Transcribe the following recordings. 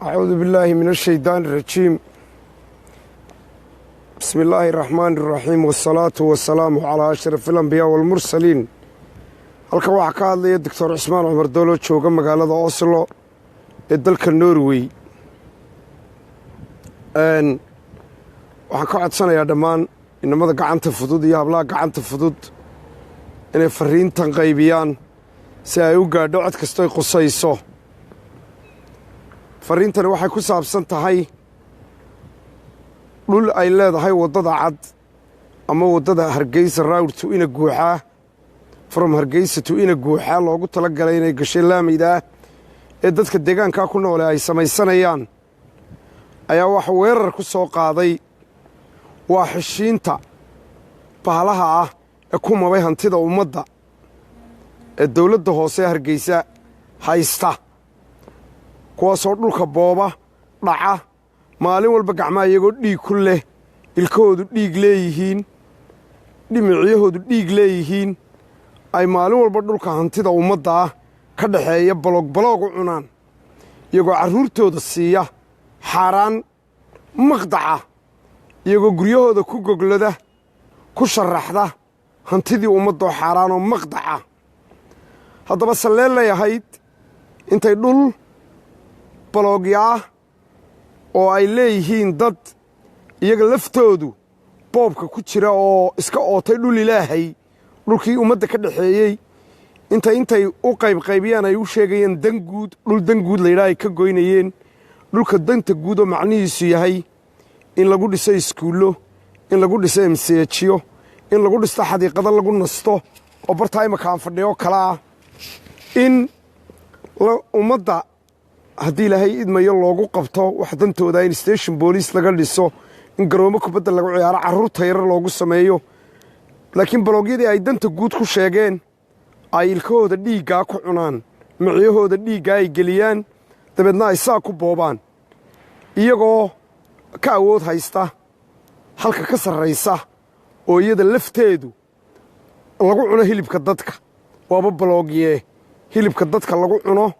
Acuudu billaahi min ashaydaani arajiim. Bismi illaahi araxmaani araxiim, wasalaatu wasalaamu calaa ashraf alambiyaa waalmursaliin. Halkan waxaa ka hadlaya Doctor Cusmaan Cumar Doolo, jooga magaalada Oslo ee dalka Norway. Waxaan ka codsanayaa dhammaan inamada gacanta fudud iyo hablaha gacanta fudud inay fariintan qaybiyaan si ay u gaadho cod kastoy qusayso. Fariintani waxay ku saabsan tahay dhul ay leedahay waddada cad ama waddada Hargeysa road to Ina Guuxaa, from Hargeysa to Ina Guuxaa, loogu tala galay inay gashay laamayda ah ee dadka deegaankaa ku noole ay samaysanayaan, ayaa waxa weerar ku soo qaaday waa xishiinta bahalaha ah ee ku mabay hantida ummadda ee dawladda hoose Hargeysa haysta, kuwaasoo dhulka booba, dhaca maalin walba, gacmaha iyagoo dhiig ku leh, ilkahoodu dhiig leeyihiin, dhimicyahoodu dhiig leeyihiin, ay maalin walba dhulka hantida ummadda ah ka dhaxeeya baloog baloog u cunaan, iyagoo carruurtooda siiya xaaraan maqdaca, iyagoo guryahooda ku goglada, ku sharaxda hantidii ummaddoo xaaraanoo maqdaca. Haddaba salleellay ahayd intay dhul baloogya ah oo ay leeyihiin dad iyaga laftoodu boobka ku jira oo iska ootay dhul Ilaahay, dhulkii ummadda ka dhaxeeyey, intay u qaybqaybiyaan ay u sheegayeen dan guud, dhul dan guud layidhaha ay ka goynayeen dhulka danta guud, oo macnihiisu yahay in lagu dhiso iskuullo, in lagu dhiso MCH-yo, in lagu dhisto xadiiqado lagu nasto oo bartaa imaka aan fadhiyo kale ah, in ummadda haddii Ilaahay idmayo loogu qabto wax dantooda, in station booliis laga dhiso, in garoomo kubadda lagu ciyaaro carruurta yarar loogu sameeyo. Laakiin baloogyadii ay danta guud ku sheegeen ay ilkahooda dhiiggaa ku cunaan, micyahooda dhiiggaa ay geliyaan, dabeedna ay saa ku boobaan, iyagoo ka awood haysta halka ka sarraysa oo iyada lafteedu lagu cuno hilibka dadka. Waaba baloogyee hilibka dadka lagu cuno,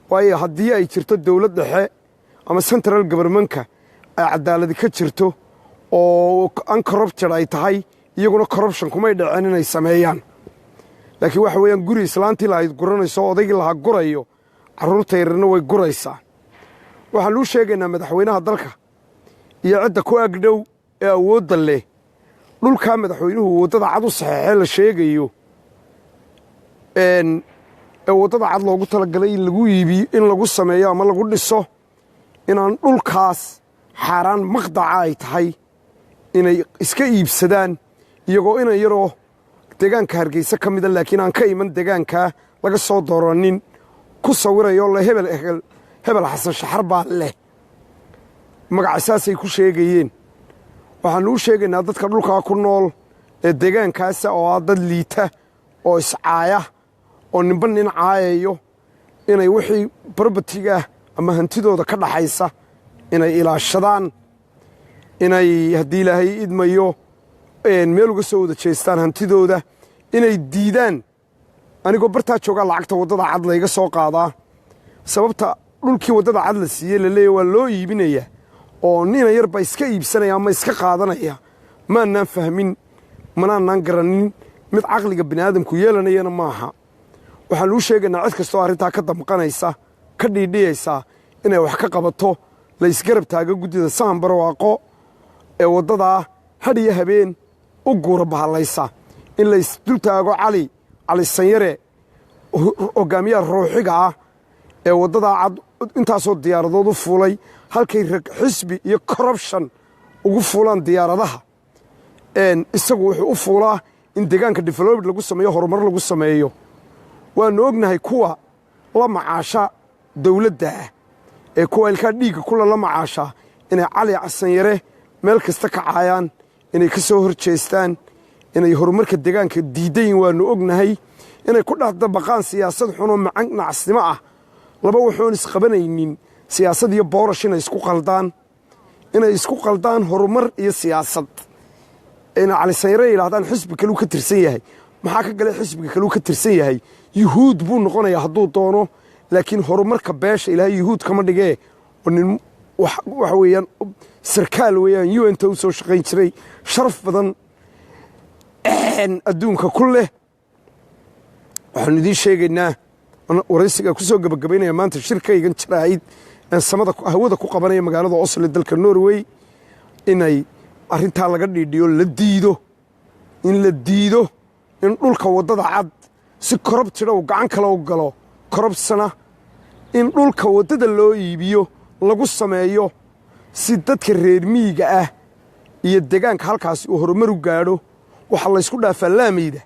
waayo haddii ay jirto dawlad dhexe ama central government-ka ay cadaaladi ka jirto oo uncorrupted ay tahay, iyaguna corruption kumay dhaceen inay sameeyaan. Laakiin waxa weeyaan guri islaantii lahayd guranayso, odaygii lahaa gurayo, carruurta yararna way guraysaa. Waxaan uu sheegaynaa madaxweynaha dalka iyo cidda ku agdhow ee awoodda leh, dhulkaa madaxweynuhu waddada cad u saxeexee la sheegayo ee waddada cad loogu talagalay in lagu iibiyo, in lagu sameeyo ama lagu dhiso, inaan dhulkaas xaaraan maqdaca ay tahay inay iska iibsadaan, iyagoo inan yaroo deegaanka Hargeysa ka mida laakiin aan ka iman deegaankaa, laga soo dooranin, ku sawirayo le hebel hebel hebel Xasan Shaxar baa leh, magaca saasay ku sheegayeen. Waxaannu u sheegaynaa dadka dhulkaa ku nool ee deegaankaasa oo ah dad liita oo iscaaya oo ninba nin caayayo, inay wixii property-ga ama hantidooda ka dhaxaysa inay ilaashadaan, inay haddii Ilaahay idmayo meel uga soo wada jeestaan hantidooda, inay diidaan. Anigoo bartaa joogaa lacagta waddada cad layga soo qaadaa. Sababta dhulkii waddada cad la siiyey la leeya waa loo iibinayaa oo nina yarba iska iibsanaya ama iska qaadanaya maanaan fahmin, manaanaan garanin, mid caqliga bini aadamku yeelanayana maaha. Waxaannu u sheegaynaa cid kastoo arrintaa ka damqanaysa, ka dhiidhiyaysa, inay wax ka qabato, la isgarab taago guddida Sahan Barwaaqo ee waddadaa hadh iyo habeen u guura bahallaysa, in la isdul taago Cali Sanyare, hogaamiyaha ruuxiga ah ee waddadaa cad intaasoo diyaaradood u fuulay, halkay rag xisbi iyo corruption ugu fuulaan diyaaradaha, isagu wuxuu u fuulaa in deegaanka development lagu sameeyo, horumar lagu sameeyo. Waannu ognahay kuwa la macaasha dawladda ah ee kuwa ilkaa dhiigga kula la macaasha inay Cali Sanyare meel kasta ka caayaan, inay ka soo hor jeestaan, inay horumarka deegaanka diidayin. Waannu ognahay inay ku dhex dabaqaan siyaasad xunoo macan nacasnimo ah, laba wuxuun isqabanaynin, siyaasad iyo boorash inay isku qaldaan, inay isku qaldaan horumar iyo siyaasad, inay Cali Sanyare yidhahdaan xisbi kaluu ka tirsan yahay. Maxaa ka galay xisbiga kaluu ka tirsan yahay? Yuhuud buu noqonayaa hadduu doono, laakiin horumarka beesha Ilaahay yuhuud kama dhigee. Oo nin waxa weeyaan sarkaal weeyaan UN-ta u soo shaqayn jiray, sharaf badan adduunka ku leh. Waxaanu idiin sheegaynaa, waraysiga ku soo gebagabaynaya maanta shirkaygan jaraa'id aan samada hawada ku qabanaya magaalada Oslo, dalka Norway, inay arrintaa laga dhiidhiyo, la diido, in la diido in dhulka waddada cad si corrupted uu gacan kale u galo, corruption-na in dhulka waddada loo iibiyo lagu sameeyo, si dadka reer miyiga ah iyo degaanka halkaasi uu horumar u gaadho. Waxaa laysku dhaafaa laamayda.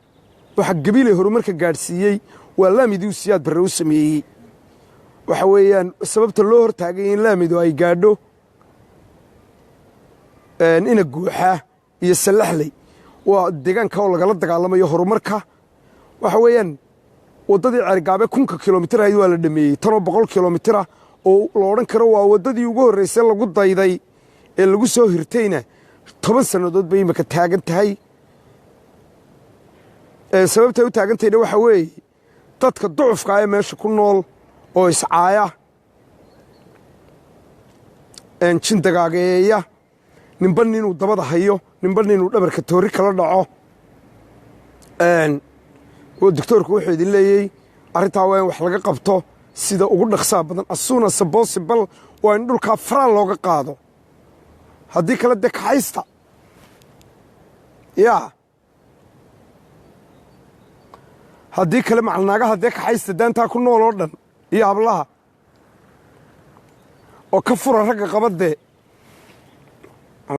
Waxa Gabiley horumarka gaadhsiiyey waa laamidii uu Siyaad Barre u sameeyey. Waxa weeyaan sababta loo hortaagay in laamidu ay gaadho Ina Guuxaa iyo Sallaxley waa deegaanka oo lagala dagaalamayo horumarka. Waxa weeyaan waddadii Ceergaabe 1000-ka kilomitir ahayd waa la dhameeyey. Tanoo 100 kilomitira oo la odhan karo waa waddadii ugu horraysay lagu dayday ee lagu soo hirtayna, 10 sannadood bay imika taagan tahay. Sababtay u taagantahayna waxaa weeye dadka ducufka ee meesha ku nool oo iscaaya, jindagaageeya, ninba ninuu dabada hayo, ninba ninuu dhabarka toori kala dhaco. Doctoorku wuxuu idin leeyey arrintaa waa in wax laga qabto sida ugu dhaqsaa badan, as soon as possible, waa in dhulkaa faraan looga qaado. Haddii kale dee kaxaysta yaa, haddii kale macalnaagaha dee kaxaysta daantaa ku nool oo dhan iyo hablaha oo ka fura ragga qabadee.